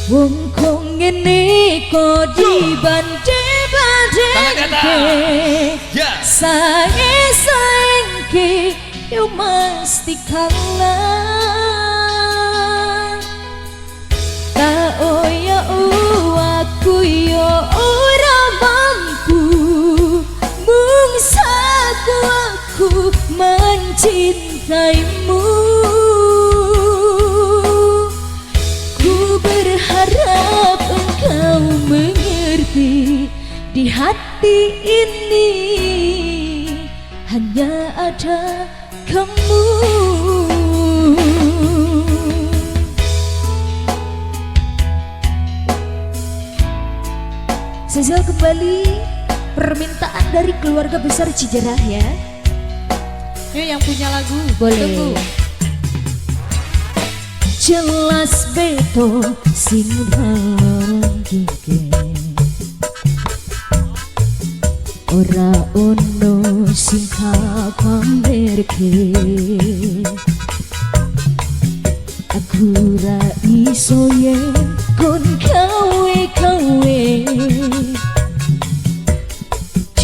Wong kok ngene kok dibanding-bandingke? Ya. Sae saiki yo mesti kalah. Tak oh ya aku yo ora mampu. Mungsaku aku mencintaimu. Ku berharap engkau mengerti. Di hati ini hanya ada kamu. Sosial kembali permintaan dari keluarga besar Cijerah ya. Yuk, yang punya lagu. Boleh. Tunggu. Jelas beto sing gigi. Ora ono sing kapamerke. Aku ra iso yen kon gawe gawe.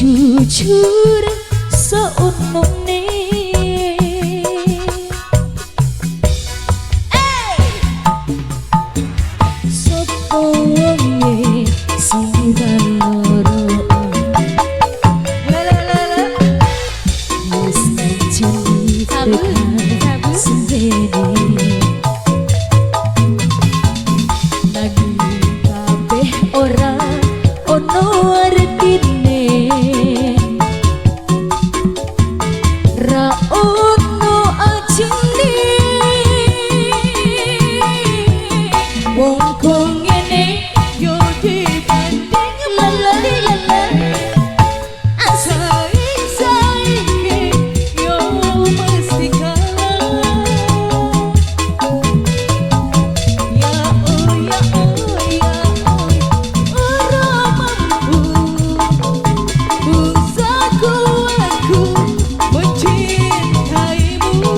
Jujur saonone. Hey! Sopo wonge sing ra loro? La la la la. Wis menjadi Sabu, tekan sabu. Sendiri. Nanging kabeh ora ono artine. Ra ono ajine. Wong kok ngene Yo dibanding la la la la. Asik. Saing saiki yo mesti kalah. Ya oh ya oh ya oh, ora mampu. Bungsaku aku mencintaimu.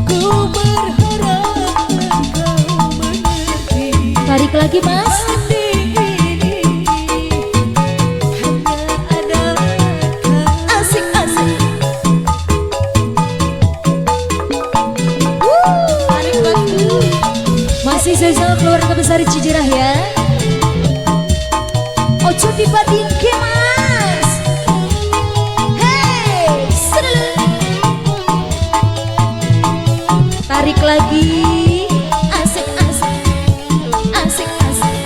Ku berharap engkau mengerti. Tarik lagi, Mas. Hati ini hanya ada kamu. Asik asik. Tarik batu. Masih sosial keluarga besar Cijerah ya. Ojo dibandingke, Mas. Hey, seru. Tarik lagi. Asik asik. Asik asik.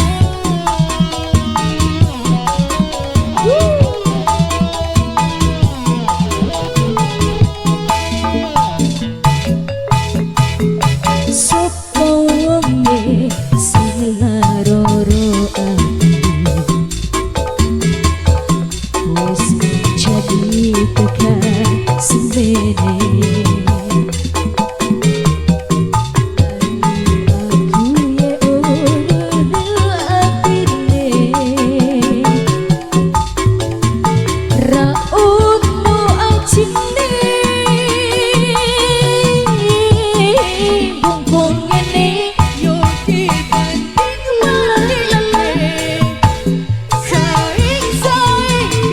Wuh. Sopo wonge sing laroro ati? Wis jadi tekan semene. Aku ye ora atine. Ra ono ajine. Wong kok ngene Yo dibanding banding. Saing saiki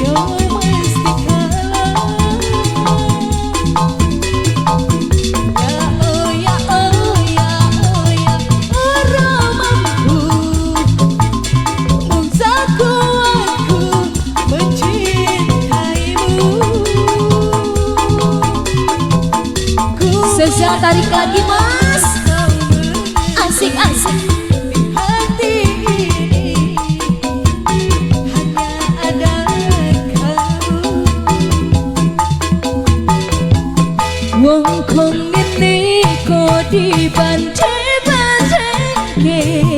yo mesti kalah. Ya oh ya oh ya oh ya, ora mampu. Bungsaku aku mencintaimu. Ku Sosial tarik lagi, Mas. kau mengerti. Asik asik. Di hati ini hanya ada kamu. Wong kok ngene kok dibanding-bandingke?